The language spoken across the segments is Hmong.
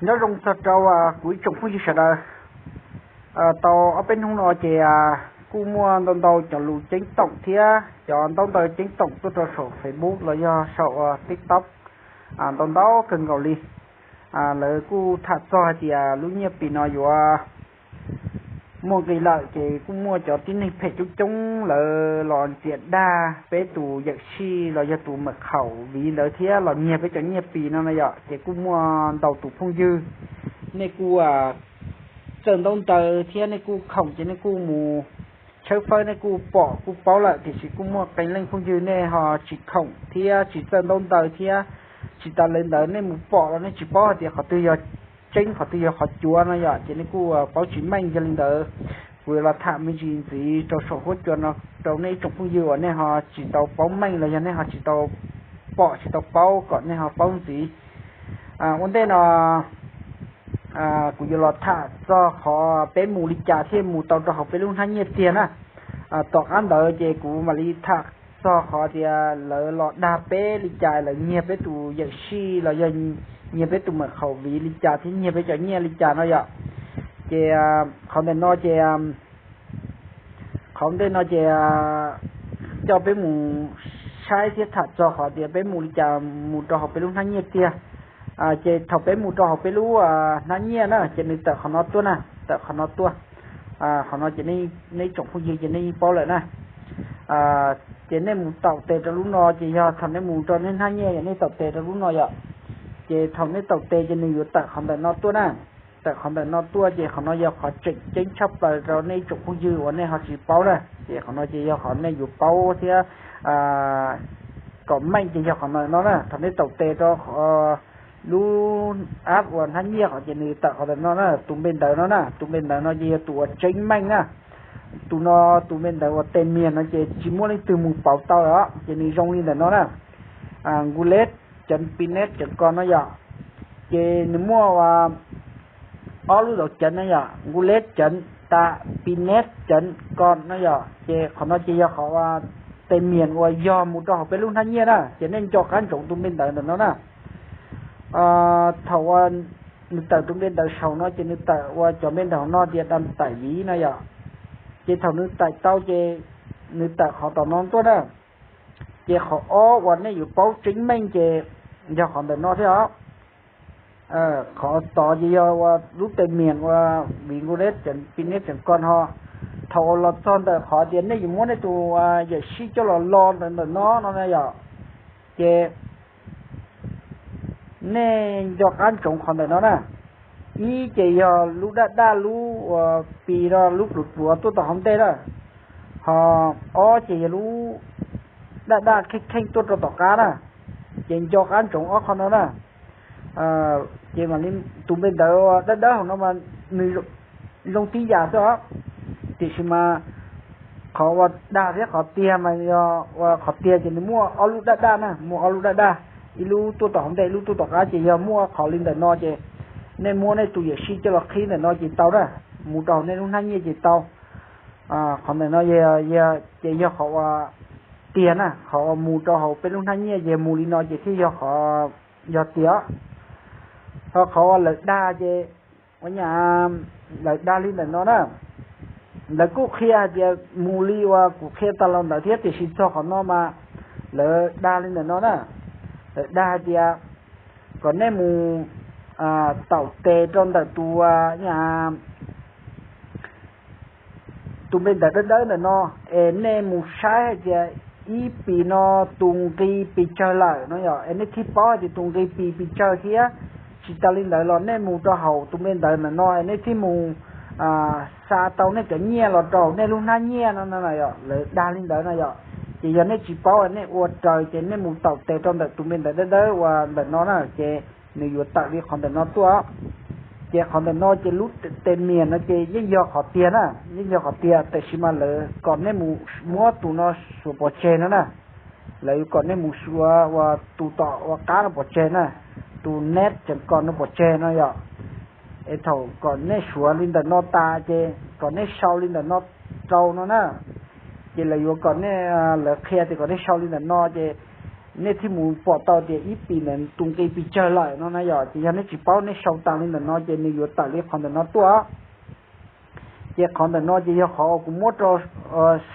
Nyob zoo txog rau kuv ib tsoom phooj ywg sawv daws. Tau ob peb hnub no ces kuj muaj ntau ntau cov lus ceeb toom thiab cov ntaub ntawv ceeb toom tuaj rau saum Facebook los yog saum TikTok ntau ntau kawg nkaus li. Lawv kuj tham txog hais tias lub nyiaj Pi no yuav muaj nqis lawm ces kuj muaj cov tib neeg phem coob coob lawv los ntxias dag peb tus yawm sij los yog tus mawm khaum viv ntawd thiab los nyiag peb cov nyiaj Pi no na yom. Ces kuj muaj ntau tus phooj ywg nej kuj txawj ntaub ntawv thiab nej kuj khoom ces nej kuj mus tshawb fawb nej kuj pom kuj paub lawm, tiam sis kuj muaj qee leej phooj ywg nej ho tsis khoom thiab tsis txawj ntaub ntawv thiab tsis tas li ntawd nej mus pom los nej tsis paub hais tias qhov twg yog tseeb qhov twg yog qhov cuav no yom, ces nej kuj paub tsis meej. Yog li ntawd kuv yuav los tham me ntsis ntxiv rau saum huab cua no rau nej ib tsoom phooj ywg uas nej ho tsis tau paub meej los yog nej ho tsis tau pom tsis tau paub kom nej ho paub ntxiv. Ua ntej no kuv yuav los tham txog qhov peb mus li cas thiaj mus tau rau hauv peb lub hnab nyiaj tiag na. Tom qab ntawd ces kuv mam li tham txog qhov tias lawv los dag peb li cas, lawv nyiag peb tus yawm sij los yog nyiag peb tus mawm khaum viv li cas thiab nyiag peb cov nyiaj li cas no yom. Ces qhov ntawm no ces qhov ntej no ces coj peb mus saib thiab tham txog qhov tias peb mus li cas mus rau hauv peb lub hnab nyiaj tiag. Ces thaum peb mus rau hauv peb lub hnab nyiaj na ces nws tawm qhov no tuaj na, tawm qhov no tuaj. Qhov no ces nej ib tsoom phooj ywg ces nej yeej paub lawm na. Ces nej mus taum tes rau lub no ces yog thaum nej mus rau nej hnab nyiaj yog nej taum tes rau lub no yom. Ces thaum nej taum tes ces nws yuav tawm qhov ntawm no tuaj na. Tawm qhov ntawm no tuaj ces qhov no yog qhov tseem ceeb tshaj plaws rau nej ib tsoom phooj ywg uas nej ho tsis paub na. Ces qhov no ces yog qhov nej yuav paub thiab kom meej ces yog qhov no na. Thaum nej taum tes rau lub app uas hnab nyiaj qhov ces nws tawm qhov ntawm no na, tus npe ntawv no na, tus npe ntawv no ces yog tus uas tseeb meej na. Tus no, tus npe ntawv uas tes mias no ces tsis muaj leej twg mus pauv tau lawm os, ces nws zoo li ntawm no na. Nkulej ceev pinet ceev ko no yom. Ces nws muaj ob lub zauv ceev no yom, nkulej ceev tas pinet ceev ko no yom. Ces qhov no ces yog qhov tes mias uas yog mus rau hauv peb lub hnab nyiaj na, ces nej nco qab ntsoov tus npe ntawv ntawm no na. Thaum uas nws tawm tus npe ntawv saum no ces nws tawm ua cov npe ntawv no tias dam taim viv no yom. Ces thaum nws taim tau ces nws tawm qhov tom no tuaj na. Ces qhov ob uas nej yuav paub tseeb meej ces yog qhov ntawm no thiab os. Qhov tod ces yog ua lub tes mias ua viv nkulej ceev pinet ceev ko ho. Thaum uas los txog ntawm qhov tias nej yuav muab nej tus yawm sij coj los lo ntawm ntawm no no na yom, ces nej nco qab ntsoov qhov ntawm no na. Ib ces yog lub daj daj lub uas Pi no lub pluav pluav tuaj tom hauv ntej na, ho ob ces yog lub daj daj kheej kheej tuaj rau tom qab na. Ces nco qab ntsoov ob qho no na. Ces tus npe ntawv dawb dawb hauv no mas nws zoo tib yam xwb os, tiam sis mas qhov uas dag thiab qhov tiag mas yog ua qhov tiag ces nws muaj ob lub daj daj na, muaj ob lub daj daj, ib lub tuaj tom hauv ntej ib lub tuaj tom qab, ces yog muaj qhov li ntawm no ces nej muab nej tus yawm sij coj los qhib ntawm no ces tau na, mus rau hauv nej lub hnab nyiaj ces tau. Qhov ntawm no ces yog qhov uas tiag na, qhov uas mus rau hauv peb lub hnab nyiaj ces mus li no ces thiaj yog qhov yog tiag. Ho qhov uas lawv dag ces ua nyab lawv dag li ntawm no na. Lawv kuj qhia hais tias mus li uas kuv qhia tag los ntawd thiab, tiam sis txog qhov no mas lawv dag li ntawm no na. Lawv dag hais tias kom nej mus taum tes rau ntawm tus tus npe ntawv dawb dawb ntawm no, es nej mus saib hais tias ib Pi no tus nqi pes tsawg lawm no yom, es nej thiaj paub hais tias tus nqi Pi pes tsawg thiab. Tsis tas li ntawd los nej mus rau hauv tus npe ntawv ntawm no es nej thiaj mus xa tau nej cov nyiaj los rau nej lub hnab nyiaj no no yom, lawv dag li ntawd no yom. Ces yog nej tsis paub nej ua raws ces nej mus taum tes rau ntawm tus npe ntawv dawb dawb uas ntawm no na, ces nws yuav tawm li qhov ntawm no tuaj. Ces qhov ntawm no ces lub tes mias no ces yeej yog qhov tiag na, yeej yog qhov tiag, tiam sis mas lawv kom nej mus muab tus no suav pov tseg no na. Lawv kom nej mus suav uas tus tom ua qab no pov tseg na, tus net ceev ko no pov tseg no yom. Es thaum kom nej suav li ntawm no tas ces kom nej sau li ntawm no rau no na. Ces lawv yuav kom nej, lawv qhia tias kom nej sau li ntawm no ces nej thiaj mus pom tau tias ib Pi ntawd tus nqi pes tsawg lawm no na yom. Ces yog nej tsis paub, nej sau tas li ntawm no ces nws yuav tawm li qhov ntawm no tuaj. Ces qhov ntawm no ces yog qhov uas kuv muab rau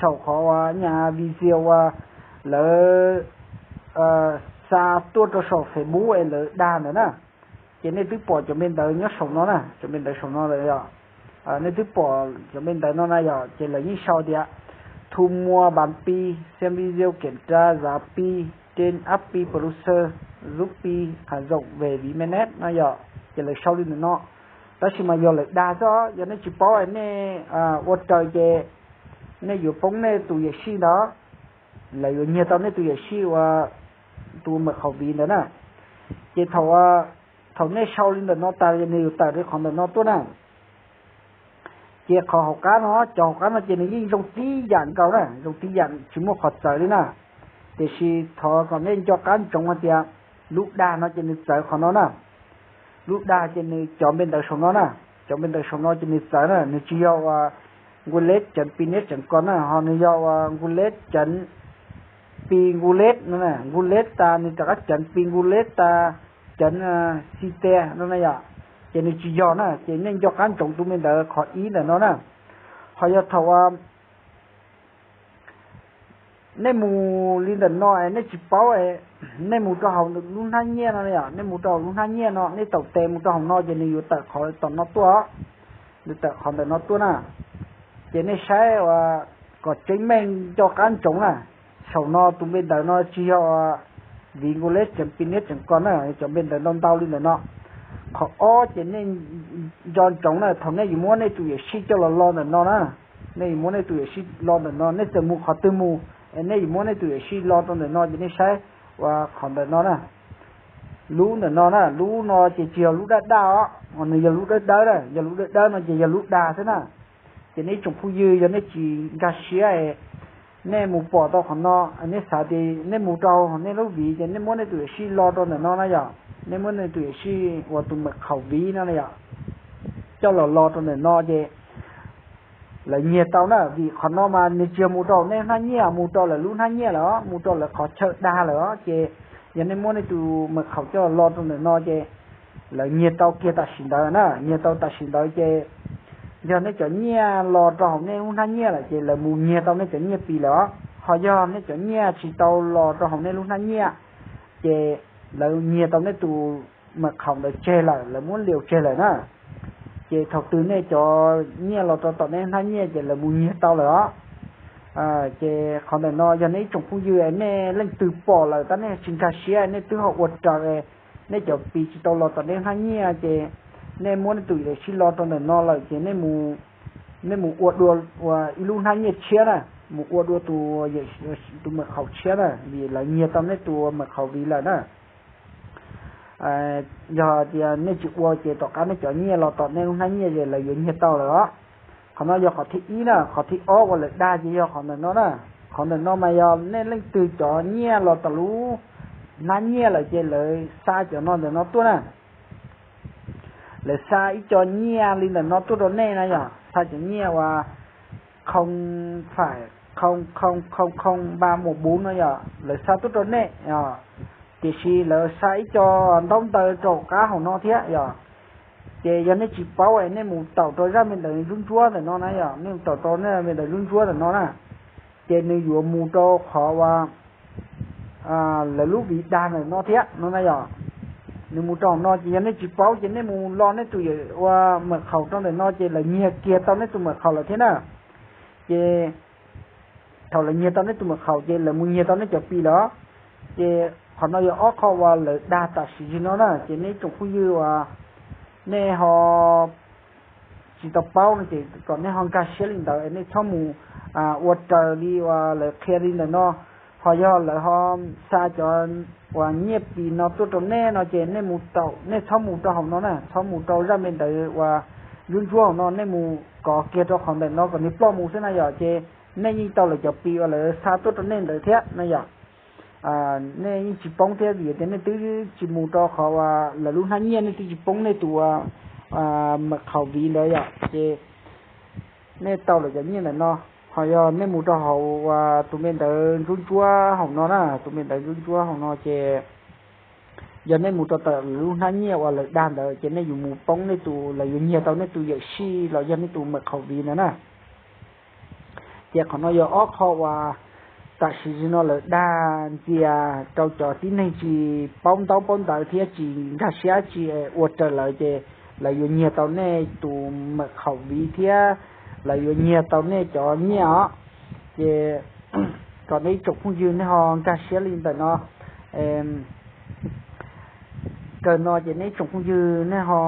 saum qhov uas nyaj video uas lawv xa tuaj rau saum Facebook es lawv dag ntawd na. Ces nej twb pom cov npe ntawd nyob saum no na, cov npe ntawd saum no lawm yom. Nej twb pom cov npe ntawd no na yom, ces lawv yeej sau tias: Thu mua bản Pi, xem video kiểm tra giá Pi trên app Pi Browser, giúp Pi, à, rộng về ví mainnet no yom. Ces lawv sau li ntawm no, tab sis mas yog lawv dag xwb, yog nej tsis paub nej ua raws ces nej yuav poob nej tus yawm sij ntawd, lawv yuav nyiag tau nej tus yawm sij uas tus mật khẩu ví ntawd na. Ces thaum, thaum nej sau li ntawm no tas ces nws yuav tawm li qhov ntawm no tuaj na. Ces qhov hauv qab no, cov hauv qab no ces nws yeej zoo tib yam nkaus na, zoo tib yam tsis muaj qhov txawv li na. Tiam sis thov kom nej nco qab ntsoov hais tias lub dag no ces nws txawv qhov no na. Lub dag ces nws cov npe ntawv saum no na, cov npe ntawv saum no ces nws txawv na, nws tsis yog uas Wallet chấm Pi net chấm com na, ho nws yog uas Wallet chấm Pi Wallet no na, Wallet tas nws rov qab chấm Pi Wallet tas chấm Xitea no na yom. Ces nws tsis yog na, ces nej nco qab ntsoov tus npe ntawv qhov ib ntawm no na. Ho yog thaum nej mus li ntawm no es nej tsis paub, nej mus rau hauv lub hnab nyiaj no yom, nej mus rau hauv lub hnab nyiaj no, nej taum tes mus rau hauv no ces nws yuav tawm qhov tom no tuaj, nws tawm qhov ntawm no tuaj na. Ces nej saib uas kom tseeb meej nco qab ntsoov na, saum no tus npe ntawv no tsis yog vis Wallet chấm Pi net chấm com na, cov npe ntawv ntau ntau li ntawm no. Qhov ob ces nej nco ntsoov na, thaum nej yuav muab nej tus yawm sij coj los lo ntawm no na, nej yuav muab nej tus yawm sij lo ntawm no, nej txawm mus qhov twg mus, nej yuav muab nej tus yawm sij lo rau ntawm no ces nej saib uas qhov ntawm no na. Lub ntawm no na, lub no ces tsis yog lub daj daj os, nws yog lub dawb dawb na, yog lub dawb dawb no ces yog lub dag xwb na. Ces nej ib tsoom phooj ywg, yog nej tsis nkag siab, nej mus pom tau qhov no, nej xav tias nej mus rau nej lub vis ces nej muab nej tus yawm sij lo rau ntawm no na yom, nej muab nej tus yawm sij uas tus mật khẩu ví no na yom, coj los lo rau ntawm no ces lawv nyiag tau na, vim qhov no mas nws tsis yog mus rau nej hnab nyiaj, mus rau lawv lub hnab nyiaj lawm os, mus rau lawv qhov chaw dag lawm os. Ces yog nej muab nej tus mật khẩu coj los lo rau ntawm no ces lawv nyiag tau kiag tam sim ntawd na, nyiag tau tam sim ntawd ces yog nej cov nyiaj los rau hauv nej lub hnab nyiaj lawm ces lawv mus nyiag tau nej cov nyiaj Pi lawm os. Ho yog nej cov nyiaj tsis tau los rau hauv nej lub hnab nyiaj ces lawv nyiag tau nej tus mật khẩu ntawd tseg lawm, lawv muab liu tseg lawm na. Ces thaum twg nej cov nyiaj los rau tom nej hnab nyiaj ces lawv mus nyiag tau lawm os. Ces qhov ntawm no yog nej ib tsoom phooj ywg nej leej twg pom lawm tab nej tsis nkag siab, nej twb ho ua raws, nej cov Pi tsis tau los tom nej hnab nyiaj ces nej muab nej tus yawm sij lo rau ntawm no lawm ces nej mus ua dua ib lub hnab nyiaj tshiab na, mus ua dua tus, tus mật khẩu tshiab na, vim lawv nyiag tau nej tus mật khẩu vis lawm na. Yog tias nej tsis ua ces tom qab nej cov nyiaj los tom nej lub hnab nyiaj ces lawv yuav nyiag tau lawm os. Qhov no yog qhov thib ib na, qhov thib ob uas lawv dag ces yog qhov ntawm no na. Qhov ntawm no mas yog nej leej twg cov nyiaj los tom lub hnab nyiaj lawm ces lawv xa cov no ntawm no tuaj na. Lawv xa ib co nyiaj li ntawm no tuaj rau nej na yom, xa cov nyiaj uas không phải không không không không ba một bốn no yom, lawv xa tuaj rau nej. Tiam sis lawv xa ib co ntaub ntawv rau qab hauv no thiab yom. Ces yog nej tsis paub es nej mus taum rau zaj me ntawv ntsuab ntsuab ntawm no na yom, nej mus taum rau nej me ntawv ntsuab ntsuab ntawm no na, ces nws yuav mus rau qhov uas lawv lub vis dag ntawm no thiab no na yom. Nws mus rau hauv no ces yog nej tsis paub ces nej mus lo nej tus yawm ua mật khẩu rau ntawm no ces lawv nyiag kiag tau nej tus mật khẩu lawm thiab na. Ces thaum lawv nyiag tau nej tus mật khẩu ces lawv mus nyiag tau nej cov Pi lawm. Ces qhov no yog ob qho uas lawv dag tam sim no na, ces nej ib tsoom phooj ywg uas nej ho tsis tau paub no ces kom nej ho nkag siab li ntawd, nej txhob mus ua raws li uas lawv qhia li ntawm no. Ho yog lawv ho xa cov uas nyiaj Pi no tuaj rau nej no ces nej mus taum, nej txhob mus rau hauv no na, txhob mus rau zaj me ntawv uas ntsuab ntsuab hauv no, nej mus kov kiag rau qhov ntawm no kom nws ploj mus xwb na yom. Ces nej yeej tau lawv cov Pi uas lawv xa tuaj rau nej ntawd thiab na yom. Nej yeej tsis poob thiab vim tias nej twb tsis mus rau qhov uas lawv lub hnab nyiaj, nej twb tsis poob nej tus mật khẩu vis ntawd yom. Ces nej tau lawv cov nyiaj ntawm no. Ho yog nej mus rau hauv uas tus me ntawv ntsuab ntsuab hauv no na, tus me ntawv ntsuab ntsuab hauv no ces yog nej mus rau tom lub hnab nyiaj uas lawv dag ntawd ces nej yuav mus poob nej tus, lawv yuav nyiag tau nej tus yawm sij los yog nej tus mật khẩu ví ntawd na. Ces qhov no yog ob qho uas tam sim no lawv dag ntxias rau cov tib neeg tsis paub ntaub paub ntawv thiab tsis nkag siab tsis ua raws lawv ces lawv yuav nyiag tau nej tus mật khẩu ví thiab lawv yuav nyiag tau nej cov nyiaj os. Ces kom nej ib tsoom phooj ywg nej ho nkag siab li ntawm no. Kawg no ces nej ib tsoom phooj ywg nej ho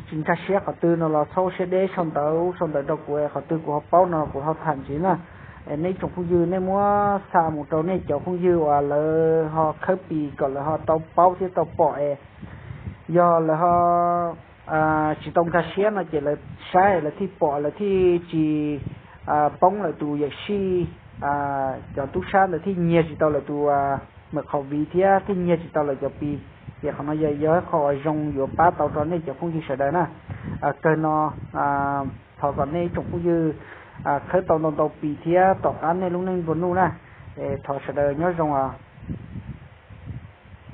tsis nkag siab qhov twg no los txhob siab deb, sau ntawv sau ntawv rau kuv, qhov twg kuv ho paub no kuv ho tham ntxiv na. Nej ib tsoom phooj ywg nej muab xa mus rau nej cov phooj ywg uas lawv ho khawb pis kom lawv ho tau paub thiab tau pom es yog lawv ho tsis tau nkag siab no ces lawv saib lawv thiaj pom, lawv thiaj tsis poob lawv tus yawm sij, cov tub sab ntawd thiaj nyiag tsis tau lawv tus mật khẩu ví thiab thiaj nyiag tsis tau lawv cov pis. Ces qhov no yog yog qhov uas zoo yuav pab tau rau nej cov phooj ywg sawv daws na. Kawg no thov kom nej ib tsoom phooj ywg khawb tau ntau ntau pis thiab tom qab nej lub neej nplua nuj na. Thov sawv daws nyob zoo os.